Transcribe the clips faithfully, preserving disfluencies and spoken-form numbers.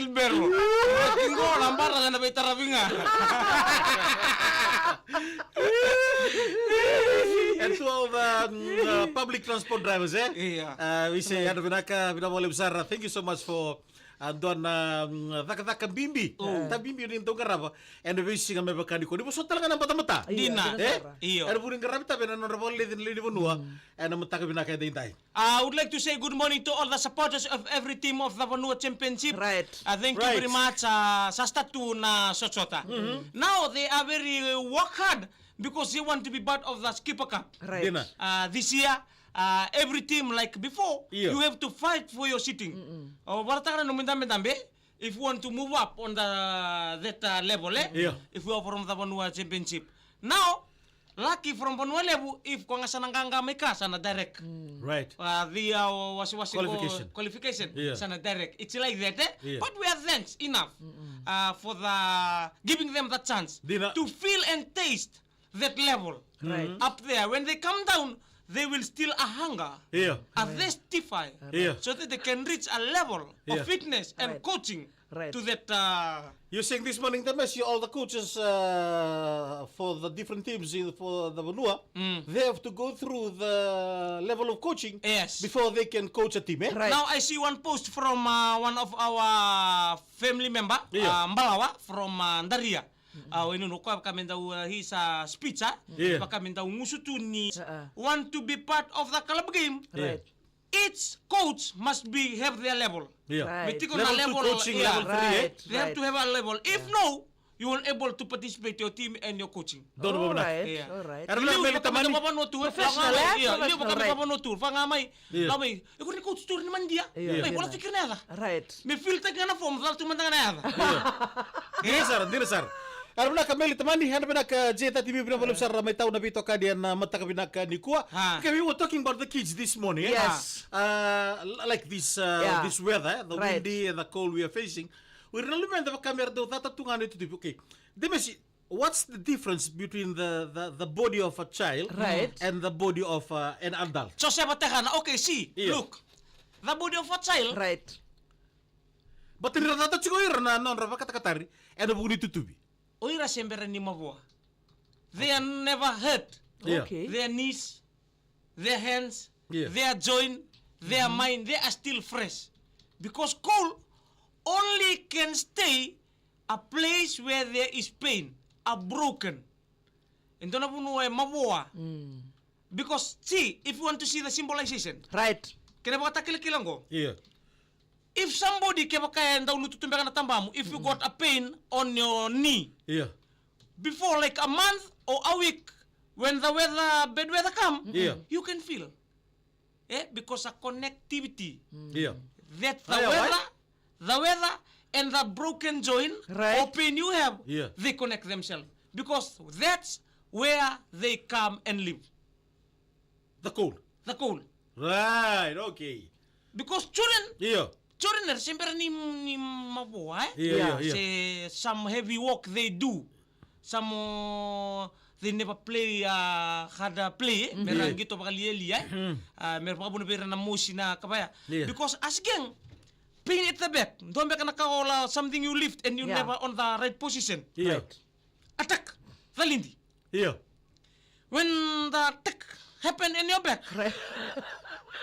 wheelbarrow. Kigo na bara na veitaravi ga. And to all the mm, uh, public transport drivers, eh? Ia. Uh, we say, ia, yadra vinaka, vinaka vakalevu sara. Thank you so much for uh, dua na mm, cakacaka bibi. Mm. Ta bibi ni dau qarava. Ena veisiga me vaka nikua. Ni vosota tale ga na batabata. Ia, dina. Dina sara. Io. Ena vuku ni qaravi tale na nodra vakaleci na lewe ni vanua. Mm. Ena mataka vinaka edaidai. I would like to say good morning to all the supporters of every team of the Vanua Championship. Right. Uh, thank you very much. Uh, sa start tu na sotasota. Now they are very uh, work hard because they want to be part of the Skipper Cup. Right. Dina. Uh, this year, uh, every team like before, you have to fight for your sitting. O varataka na nomu idabedabe if you want to move up on the that uh, level, eh? If you are from the Vanua Championship. Now, lucky from Vanua Levu, if ko ga sa na qaqa mai ka sa na direct. Right. Uh, the uh, wasiwasi qualification. Qualification, sa na direct. It's like that, eh? Yeah. But we are thanks enough uh, for the giving them the chance to feel and taste that level. Right. Up there. When they come down, they will still a hunger, a thirstify, so that they can reach a level of fitness and coaching to that. Uh, You're saying this morning, the mess, all the coaches uh, for the different teams in, for the Vanua, they have to go through the level of coaching before they can coach a team, eh? Right. Now I see one post from uh, one of our family member, uh, Balawa from uh, Daria. Uh, when you know, vaka me dau uh, his uh, speech, uh, vaka me dau gusu tu ni want to be part of the club game. Right. Each coach must be have their level. Yeah. Right. Me tiko na level, coaching, yeah, level three, eh? Right. They have to have a level. If no, you won't able to participate your team and your coaching. Don't know. All right, yeah, all right. Era na meli tamani. Vavano tu, eh? Professional, eh? Ia, professional, ia, right. Vavano tu, vanga mai. Ia. Lau mai, e kuri coach tu ni mandia. Ia. Mai, wala fikir na yaca. Right. Me fill taki na form, dal tu mada na yaca. Ia. Dina sara, dina sara. Era vinaka meli tamani, era vinaka J thirty V, vinaka vakalevu sara mai tau na veitokani ena mataka vinaka nikua. Okay, we were talking about the kids this morning, eh? Yes. Uh, l- like this, uh, this weather, eh? The windy and the cold we are facing. We ira na luveda vaka me ra dau cata tu ga na itutuvi. Okay. Demesi, what's the difference between the, the, the body of a child and the body of uh, an adult? Josefa Tekana, okay, see, look. The body of a child. Right. But ni ra cata tiko ira na nodra vakatakatari ena vuku ni tutuvi. O ira se bera ni mavoa. They are never hurt. Yeah. Okay. Their knees, their hands, their joint, their mind, they are still fresh. Because coal only can stay a place where there is pain, a broken. E dua na vanua e mavoa. Because, see, if you want to see the symbolization, right, kena vakatakilakila qo. Yeah. If somebody kevaka e dau lutu tu beka na tabamu, if you got a pain on your knee, yeah, before, like, a month or a week, when the weather, bad weather come, yeah, you can feel. Eh? Because a connectivity. Yeah. That the weather, the weather and the broken joint, right, or pain you have, yeah, they connect themselves. Because that's where they come and live. The cold. The cold. Right, okay. Because children, yeah, children era se bera ni, ni mavoa, eh? Yeah, yeah, yeah. Se some heavy work they do. Some, uh, they never play, uh, hard, uh, play, eh? Me ra qito vakalialia, eh? Uh, me ra vakavuna vei ira na mosi na ka vaya. Yeah. Because as gang, pain at the back. Dua beka na ka ola, something you lift and you never on the right position. Yeah. Right. Attack. Calidi. Yeah. When the attack happen in your back, right,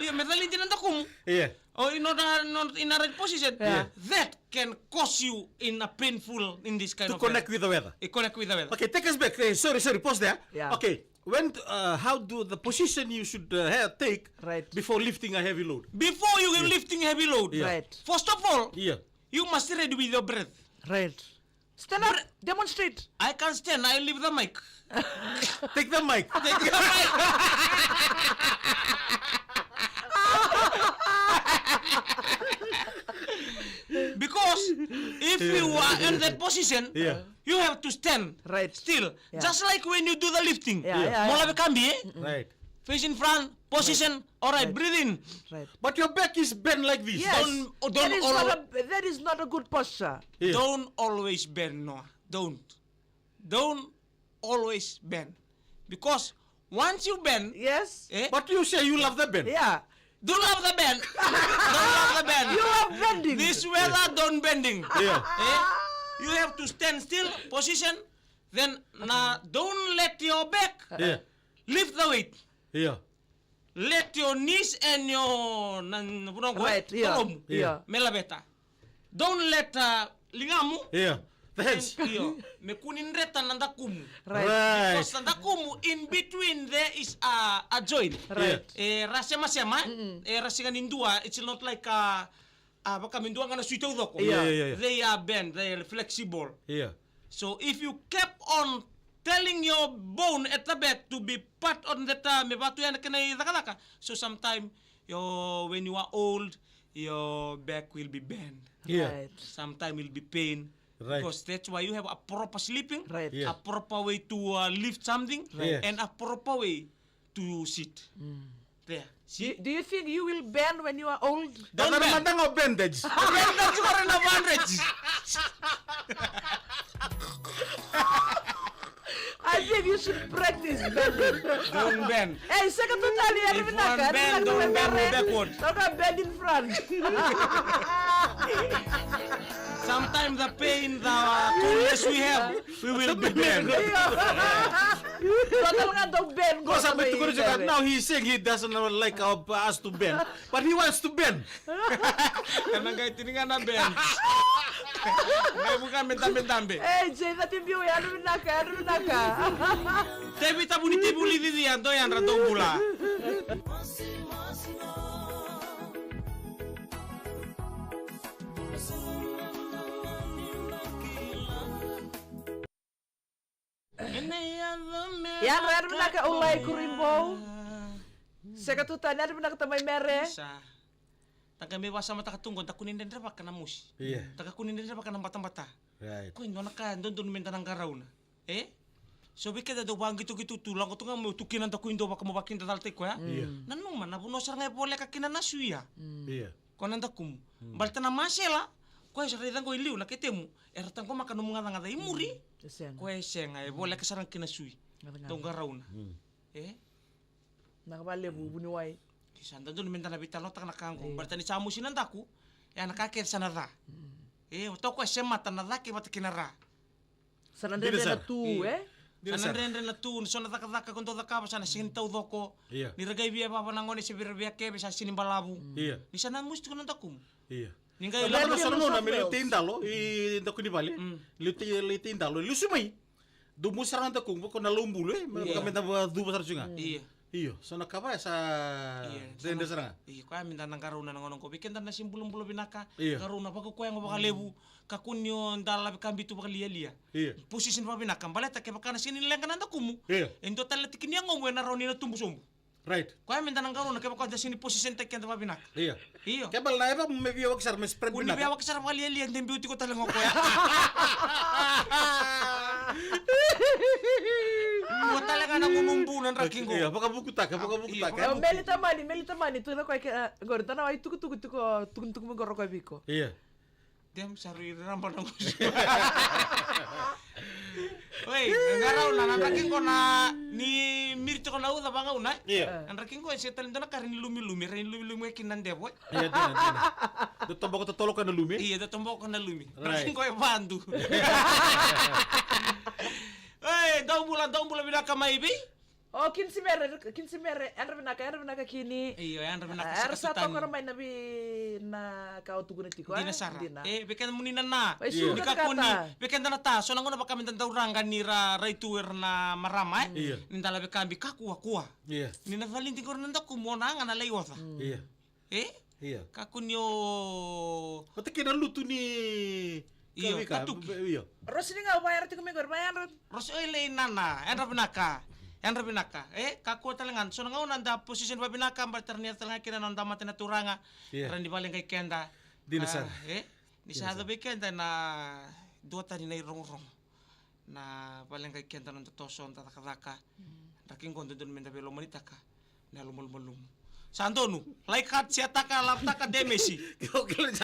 yeah, me calidi na dakumu. Yeah. Or in order not in a right position. Yeah. That can cause you in a painful in this kind of connect way. With the weather. Eh, connect with the weather. Okay, take us back. Eh, sorry, sorry, pause there. Yeah. Okay. When, uh, how do the position you should, uh, ha-, take, right, before lifting a heavy load? Before you lifting heavy load. Yeah. Right. First of all, yeah, you must ready with your breath. Right. Stand up, demonstrate. I can't stand, I leave the mic. Take the mic. Take the mic. Because if you are in that position, yeah, you have to stand, right, still. Yeah. Just like when you do the lifting. Yeah, yeah, yeah. Mo lave kabi, eh? Right. Face in front, position, all right, breathe in. Right. But your back is bent like this. Yes. Don't, don't that is al- not a, that is not a good posture. Yeah. Don't always bend, no. Don't. Don't always bend. Because once you bend, yes, eh? But you say you love the bend. Yeah. Don't love the bend. Don't love the bend. You love bending. This weather, don't bending. Yeah. Eh? You have to stand still, position. Then, na, don't let your back, yeah, lift the weight. Yeah. Let your knees and your, na, na, na, right, yeah, toromu, yeah, me laveta. Don't let, uh, ligamu. Yeah. The hands. And, io, me kua ni dreta na dakumu. Right. Right. Because na dakumu, in between there is a, a joint. Right. Yeah. E ra semasema, e ra sega ni dua, it's not like a, a vaka me dua ga na sui taucoko. Yeah. Yeah, yeah, yeah. They are bent, they are flexible. Yeah. So if you kept on telling your bone at the back to be part on that, uh, me vatu ya na kena icakacaka, so sometime your, when you are old, your back will be bent. Yeah. Right. Sometime will be pain. Right. Because that's why you have a proper sleeping, right, yeah, a proper way to, uh, lift something, right, yeah, and a proper way to sit. Mm. There. Do, see? Do you think you will bend when you are old? Don't bend. Bandage. Bandage, bandage. I think you should practice bending. Don't bend. Hey, sega tu tani, era vinaka, era vinaka. If one bend, don't bend, move backward. Don't bend in front. Sometimes the pain, the coolness we have, we will be bent. Don't bend. Because I'm too good. Now he's saying he doesn't like our, us to bend, but he wants to bend. Ena qai tini ga na bend. Qai vuka me dabedabe. Ei, Jay, cati biu, yadra vinaka, yadra vinaka. Tevita vuni, tevi uli cici, a dou yadra dou bula. Yadra, yadra vinaka Ulai Kuribou. Sega tu tani, yadra vinaka tamai Mere. Sa. Taka me vasamataka tu qo, da kua ni dredrevaka na mosi. Ia. Da kua ni dredrevaka na batabata. Right. Ko e dua na ka e dodonu meda na qarauna. E? So vei keda dau vaqitoqito tu, lako tu ga mo tu kina da kua ni dau vaka mo vakidacala tai koya. Ia. Nanuma na vanua sara ga e voleka kina na sui ya. Ia. Ko na dakumu. Baleta na masela, koya sa raica qo i liu na ketemu, era taqomaka nomu gacagaca i muri. E sega. Koya e sega, e voleka sara ga kina sui. Gacagaca. Dau qarauna. E? Na ka vakalevu vuniwai. Sa dodonu meda na veitalanoataka na ka qo. Baleta ni sa mosi na daku, e a na ka kece sa na ca. E, o toka koya se mata na ca kei vata kei na ra. Sa na dredre na tu, e? Sa na dredre na tu, ni so na cakacaka ko dau cakava sa na sega ni taucoko. Ia. Ni ra qai via vava na gone se vei ira via keve sa sega ni balavu. Ia. Ni sa na mosi tiko na dakumu. Ia. Ni qai lako na so na nona me liu tei dalo i daku ni vale. Liu tei, liu tei dalo, liu sumai. Dou mosi sara ga na dakuqu, vaka na laubulu, e? Me, io, vaka me da vakacuva sara tiko ga. Io. Io, so na ka vaya sa, io, dredre sara ga. Io, koya me da na qarauna na gauna qo. Vei keda na sega ni bulabula vinaka, io, qarauna vakakoya ga vakalevu, kakua ni o da lave ka bitu vakalialia. Io. Position vakavinaka, baleta kevaka na sega ni leqa na dakumu, io, e dua tale na tiki ni yagomu ena rawa ni na tubu sobu. Right. Koya me da na qarauna kevaka da sega ni position taki keda vakavinaka. Io. Io. Ke bale na eva me via waki sara me spread vinaka. Kua ni via waki sara vakalialia de biu tiko tale ga o koya. Dua tale ga na gunu bu na draki qo. Io, vakavukutaka, vakavukutaka. Io, vaka- Meli tamani, Meli tamani, tu na koya ke, e, qori, dana wai tukutuku tiko, tukutuku me qori koya vei iko. Io. Dem, sa rui raba na gusu. Oi, qarauna na draki qo na ni miri tiko na uca vagauna, e? Io. Na draki qo e se tale dua na ka ni lumilumi, ni lumilumi e kina na devo, e? Io, dina, dina. Dou toboka totolo ka na lumi, e? Io, dou toboka na lumi. Right. Draki qo e vadu. Oi, dou bula, dou bula vinaka mai vei. O Kini Simere, Kini Simere, yadra vinaka, yadra vinaka Kini. Io, yadra vinaka. Era sa tokona mai na vei na ka o tukuna tiko, e? Dina sara. Dina. E, vei keda mo ni na na. Io. Ni kakua ni, vei keda na ta, so na gauna vaka me da dau ra ga ni ra rai tu era na marama, e? Io. Ni da lave ka bi kakua, kua. Io. Ni na validi qori na dakumu o na ga na lai oca. Io. E? Io. Kakua ni o. Vata kei na lutu ni. Io, ka tuki. Io. Rosi ni ga, o vayara tiko mai qori, vayara. Rosi, oi lei nana, yadra vinaka. Yadra vinaka. E, kakua tale ga, so na gauna da position vavinaka, baleta ni yaco tale ga kina na noda mata na turaga. Io. Ra ni valeqai keda. Dina sara. E, ni sa yaco vei keda na dua tani na irogorogo. Na valeqai keda na noda toso, noda cakacaka. Draki qo dodonu me da veilomanitaka na yalomalumalumu. Sa donu, like, heart, share taka, love taka, demesi.